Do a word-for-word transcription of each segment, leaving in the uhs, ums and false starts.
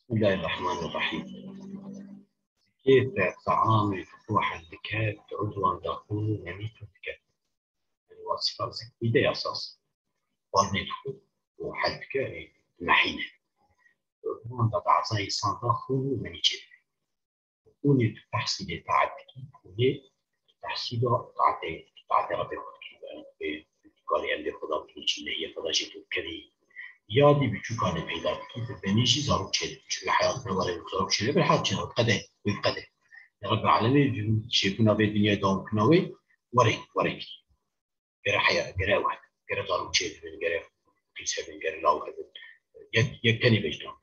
بسم الله الرحمن الرحيم. Zikê te teamê xwe heldike, di udwan de xûn û menî tûn dike. Yani wasifa zikî de esas. Xwarinê dixwe û heldike, e, mehîne. Di udwan de di eza însan de xûn û menî çêdibe. Hûnê tu tehsîlê taet dikî, hûnê tu tehsîla taetê, taetê Rebê xwe dikî. Yani, tu karî endê xwe da bikî, çîneyê xwe da jê tu bikerî. Yadî biçûkanê peyda dikî, tu benî jî zarok çêdibî. Çunke heyat ne were zarok çêdibî, heyat çêdibî, qede, wê qede. Ya Rebbi alemê, çêbûna vê dinyayê, dawamkirina wê, were, were kî. Gere heya, gere ew hebe. Gere zarok çêdibin, gere qîz hebin, gere law hebin. Yek, yek tenê vecdan.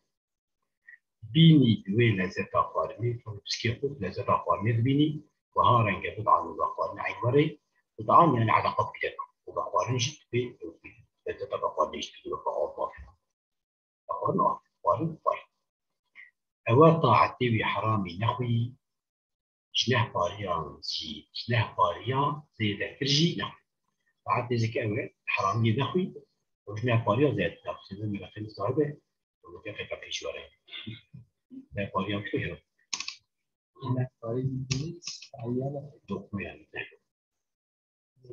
Bînî di wê lezzeta xwarinê, tu piskê xwe lezzeta xwarinê dibînî, wiha renge bid'an û xwarin eyn werê, bid'an yani eleqa pîrek û xwarin jî dibê, lezzeta xwarinê jî dibê, xwarin, xwarin, xwarin. Ewa taetê wî heramî nexwî, ji neh pariyan jî, ji neh pariya zêdetir jî nexwî. Taetê zik ew e, heramiyê nexwî, û ji neh pariya zêdetir nexwî. Sêdem meleqê sahibe, û meleqê pêşî were. Neh pariyan tu hero. Dokma yani.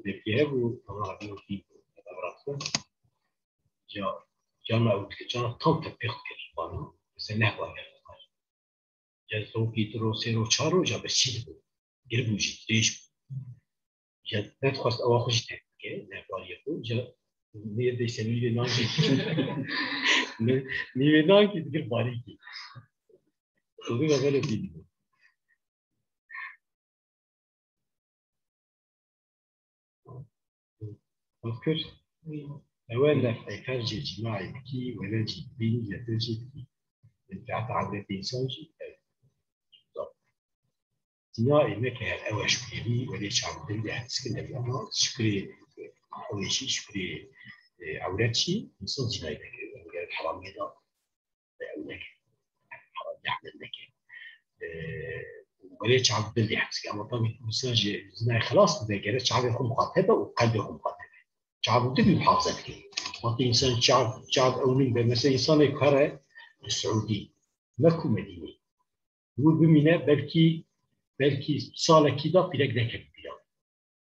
Belki hebû, ama hebû ki, ya, ya me ew dikir, can tam tepêx dikir bana, mesela neh pariyan. Ya sokî du ro, sê ro, çar ro, ya bes çî dibû. Giribû jî, dirêj bû. Ya nedixwest ewa xwe jî terk bike, neh pariyê xwe, ya nê de se nîvê nan jî. Nîvê nan kî digir barîkî. Sorî ve velo bî dibû. Mezkur. Ewe nef'ê fercê cîmaê dikî, wele jî dibînî, yetir jî dikî. Menfeeta ewretê însan jî ev. Zina ê neke her ewe şukrê bî, welê çavdin de her sikin de ama şukrê ewe jî şukrê, e, ewret jî însan zinayê dike. Ew gerek heramiyê da. Ew neke. Heram neke. Ee, welê çav dil de hepsî. Ama tabii insan ji zinayê xelas bibe, gerek çavê xwe muxatebe û qelbê xwe muxatebe. Çav û dil muhafaza dike. Wextê insan çav, çav ew nîn be, mesela insanê kare li Siûdî, Mek û Medînê. Wî bimîne belkî, belkî salekî da pîrek neke pîra.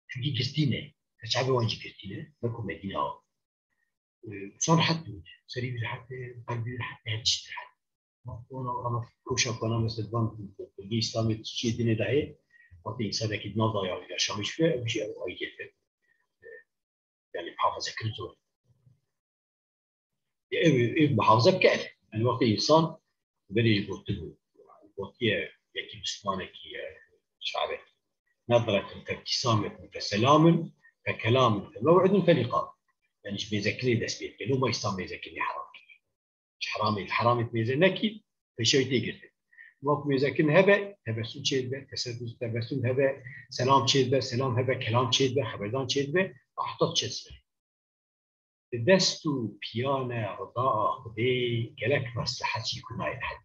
Çunkî girtî ne. Te çavê wan jî girtî ne. Wek ku Medîna. Ee, insan rehet bû. Serî wî rehet e, qelbî wî rehet e, her tişt rehet. Ona, ona, rewşa ku ana mesela van bilgê Îslamê çiyê dinê de heye, wextê însanekî di nav da ya, yaşamış be, ew jî ew aidiyet be. Ee, yani muhafaza kirin zor. Ev, ev muhafaza bike ev. Yani wextê însan berê jî gotibû, gotiye yekî mislimanekî, e, şarekî. Nedretun fe ibtisametun fe selamun fe kelamun fe mew'idun fe liqa. Yani ji mêzekirinê dest pê dike. Loma Îslam mêzekirinê heram kiriye. Ji heramê, heramê mêze nekî, pêşe wî tê girtin. Ma ku mêzekirin hebe, tebessum çêdibe, tesebbus, tebessum hebe, selam çêdibe, selam hebe, kelam çêdibe, xeberdan çêdibe, heta çêdibe. Di dest û piyane ridaa Xwedê gelek meslehet jî ku nayên hesab.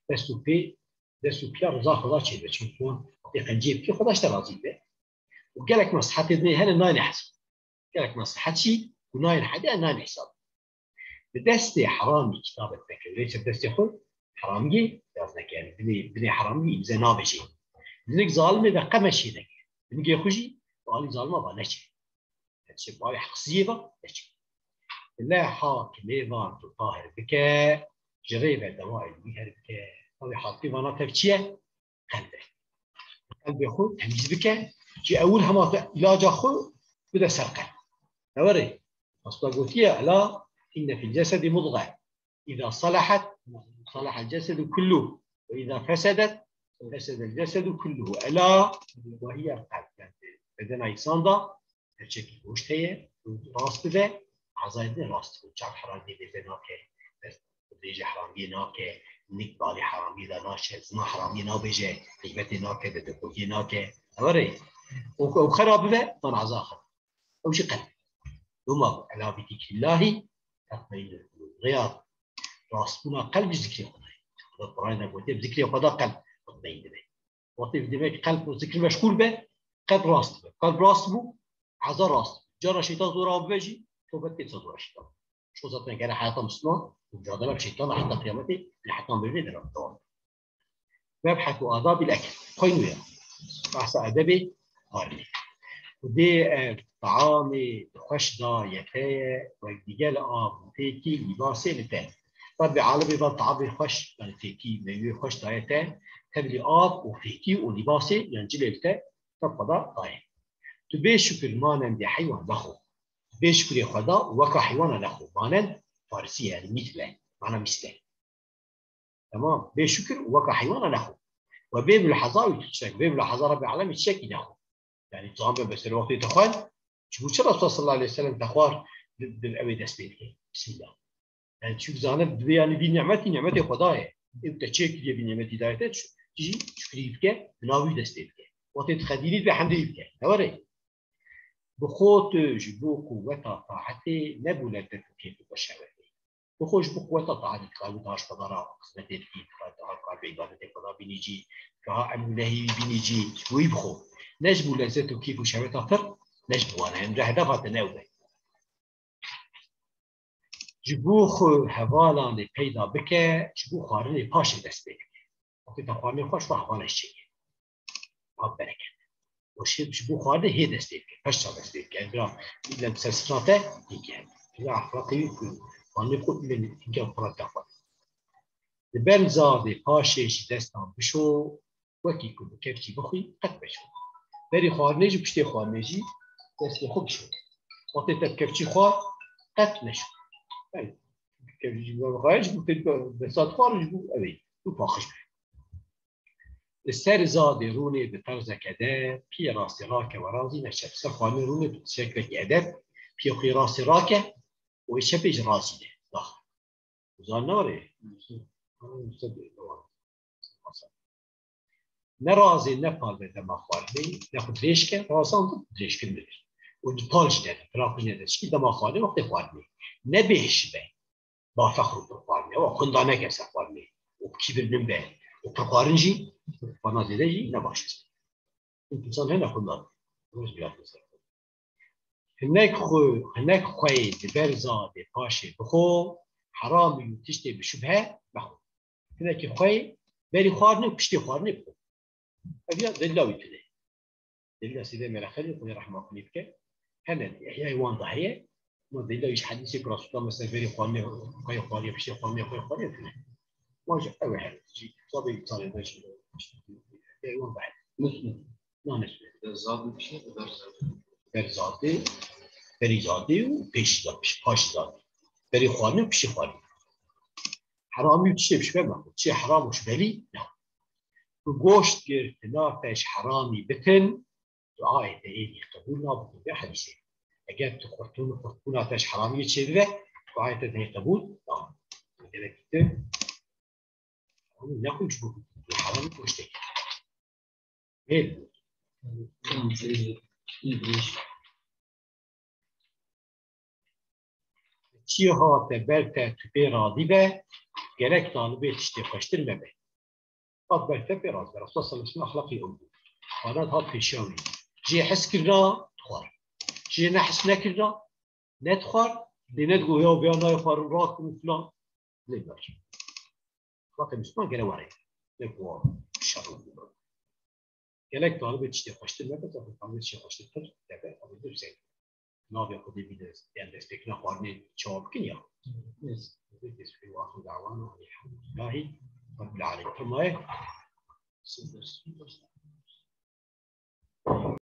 Dest û pê, dest û piya riza Xweda çêdibe. Çimkî wan wextê qenciyê bikî Xweda ji te razî dibe. Û gelek meslehetê dinê hene nayne hesab. Gelek meslehet jî ku nayên hedê nayne hesab. Bi destê heramî kitabek veke. Lê ser destê xwe heramiyê yaz neke. Yani binê, binê heramiyê îmze nabêje. Dinik zalimê de qeme çê neke. Dinikê xwe jî bi alî zalima va neçe. Neçe, bi alî heqsiziyê va neçe. Lê ha ki mêvan tu tahir bike, ji rê ve dewayê wî her bike. Ew ê hatî vana tev çi ye? Qelb e. Qelbê xwe temîz bike. Ji ewil hema te îlaca xwe bide ser qelb. Ew e rê. Hasta gotiye, ela inne fil cesedî mudge. İza salahat, salahal cesedu kulluh. Ve iza fesedet, fesedel cesedu kulluh. Ela ve hiyel kalb. Yani bedena însan da perçekî goşt heye, rast bibe, ezayê din rast bibe. Çav heramiyê bêze nake, dest bêje heramiyê nake, nik balê heramiyê de naşe, zina heramiyê nabêje, xîbetê nake, dedekotiyê nake. Ew e rê. O, o xera bibe, van eza xera. Ew jî qelb. Loma ela bi zikrillahî tatmainnul kulûb. Rêya rastbûna qelb ji zikrê Xwedayê. Xweda Qur'anê de gotiye, bi zikrê Xweda qelb mutmaîn dibe. Wextê demek qelb û zikr meşgûl be, qelb rast dibe. Qelb rast bû, eza rast bû. Cara şeytan zora bibe jî, tobet tê zora şeytan. Xwe zaten gere heyata Misliman, mucadele bi şeytana heta qiyametê, lê heta mirovê de dewam. Mebhetû adabîl ekl. Xwey nû ye. Behsa edebê xwarinê. Xwedê ev taamê xweş daye te ye, wek digel av û fêkî lîbasê li te. Rabbê alemê van taamê xweş, yani fêkî, meyvê xweş daye te, tevlî av û fêkî û lîbasê, yani cilê li te, te xweda daye. Tu bê şukir manendê heywan nexwe. Tu bê şukurê xweda û weka heywana nexwe. Manend farisî ye, yani mîsle, mana mîsle. Tamam. Bê şukir û weka heywana nexwe. We bê muleheza wî tu tiştek, bê muleheza Rabbê alemê tiştekî nexwe. Yani, tu zanim be ser wextê te xwend, ji bo çi Resulullah sallallahu aleyhi ve sellem te xwar di, di ew ê dest pê dike? Bismillah. Yani, çünkü zanim divê, yani, vî nimetî, nimetê Xweda ye. Ê te çê kiriye vî nimetî daye te, tu jî şukrî bike, bi navî dest pê bike. Wextê tu xedînî dibe hemdê wî bike. Ne were? Bi xwe tu ji bo quweta taetê ne bo lezzet û kêf û şehwetê. Bi xwe ji bo quweta taetê, tu xwe daş xwedara xizmetê dikî, tu xwe daha kar bi îbadetê xweda bînî cî, tu ha em û nehî bînî cî, wî bi xwe. Ne ji bo lezzet û kêf û şehweta pir, ne ji bo wan e. Em re hedefa te ne ew be. Ji bo xwe hevalanê peyda bike, ji bo xwarinê paşê dest pê bike. Wextê te xwarinê xwe ji bo hevalê çêke. Ev bereket. Û şê ji bo xwarinê hê dest pê bike, paşa dest pê bike. Bira, îlle bi ser sifra te nîke. Bira exlaqê wî ku xwarinê xwe îlle nîke xwe te xwe. Li ber zadê paşê ji destan bişo, wekî ku bi kevçî bixwî, qet meşo. Berî xwarinê jî, piştê xwarinê jî destê xwe bişo. Wextê te bi kevçî xwar, qet meşo. Yani, kevçî ji bo xwarin, ji bo te desa dixwar, ji bo ew ê, tu paqij be. Li ser zadê rûnê bi terzeke de, piyê rastê rake we razî neçep. Ser xwarinê rûnê bi şeklekî edeb, piyê xwe rastê rake û ê çepê jî razî ne. Dax. Zan nare. Ne razê ne parve dema xwarinê, ne xwe dirêj ke, razan dirêjkirin bibir. Û di pal jî nede, pira xwe nede, çikî dema xwarinê, wextê xwarinê. Ne bêhişî be. Ba fexr û pirxwarinê, ewa xwinda neke ser xwarinê. Û bi kîbir min be. Û pirxwarin jî, bana zêde jî ne baş e. Însan hene xwinda. Roz biya ser. Hinek xwe, hinek xweyê di ber zadê paşê bixwe, heramî û tiştê bi şubhe mexwe. Hinekî xweyê berî xwarinê û piştê xwarinê bixwe. Ev ya delila wî tune. Delila Sîdê Meleqelî, Xwedê rehma xwe lê bike. Hene, Îhyayê wan de heye. Ma delila wî ji hedîsê ku Resulullah mesela berî xwarinê, xweyê xwariye, piştê xwarinê, xweyê xwariye tune. Ma ji ew e her. Jî kitabê Îtalya de jî, Îhyayê wan de heye. Muslim. Nane sure. Ber zadê, ber zadê, berî zadê û pêşî zadê, paşî zadê. Berî xwarinê û piştî xwarinê. Heramî û tiştê bi şubhe mexwe. Çi heram û şubhelî ne. Tu goşt girtina te ji heramî bitin, duayê te êdî qebûl nabikin. Vê hedîsê. Eger tu xurtûn û xurtbûna te ji heramiyê çêbibe, duayê te tê qebûl nabe. Gerek tu Ew ne xwe ji bo heramî goştê. Hêl. Çi hate ber te tu pê radî be, gerek talibê tiştê xweştir mebe. Hat ber te pê radî be. Resulullah sallallahu aleyhi ve sellem exlaqî ew bû. Xwarin hat pêşiya wî. Jê hes kirina, dixwar. Jê ne hes nekirina, nedixwar. Lê nedigot ya vêya nayê xwarin, rakim û filan. Lê ber. Xelkê Misliman gere were. Ne ku şer û gelek talibê tiştê xweştir nebe, zaten talibê tiştê xweştir pir debe, ew ê ser. Navê Xwedê bîne, yan destpêkirina xwarinê çawa bikin ya. Yes. Destpêkirina xwarinê, elhamdulillahî Rabbil alemin. Firmaye.